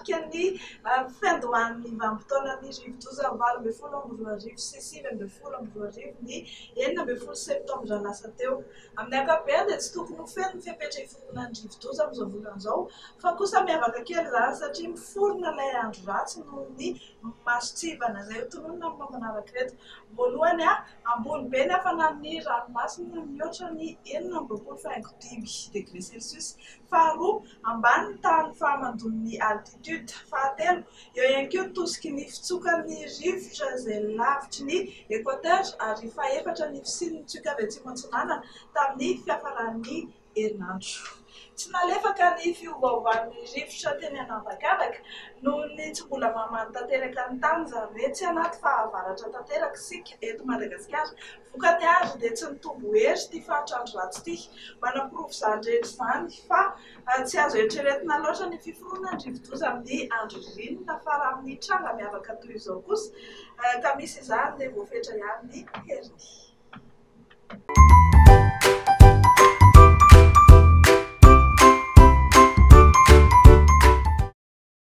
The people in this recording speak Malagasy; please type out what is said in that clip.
Nanamarika ny fiandohan'ny vanim-potoanan'ny rivodoza 2018 sy 2019 ny 16 septambra lasa teo. Amin'ny ankapobeny dia tsy tokony ho feno ny fepetra iforonan'ny rivodoza amin'izao volana izao fa kosa miavaka kely izany satria miforona ilay andro ratsy noho ny mason-tsivana izay ho tononina amin'ny manaraka ireto. Voalohany, ambony be ny hafanan'ny ranomasina mihoatra ny 26 faingo 5 degré celsius. Faharoa, ambany ny tahan'ny fahamandon'ny altitude. Fahatelo, eo ihany koa ny tosiky ny fitsokan'ny rivotra izay lavitry ny Equateur ary fahefatra ny fisian'ny tsioka avy atsimo atsinanana tamin'ny fiafaran'ny herinandro. Tsy nalefaka ny fiovaovan'ny rivotra teny an'habakabaka noho ny tsy mbola mahamany tanteraka ny tany, izany hoe tsy anaty fahavaratra tanteraka isika eto Madagasikara. Vokany ary dia tsy nitombo hery ity faritra andro ratsy ity. Manaporofo izany rehetra izany fa tsy azo eritreretina loatra ny fiforonan'ny rivodoza amin'ny andro ririnina fa raha amin'ny tranga miavaka toy izao kosa ka misy izany dia voafetra ihany ny heriny.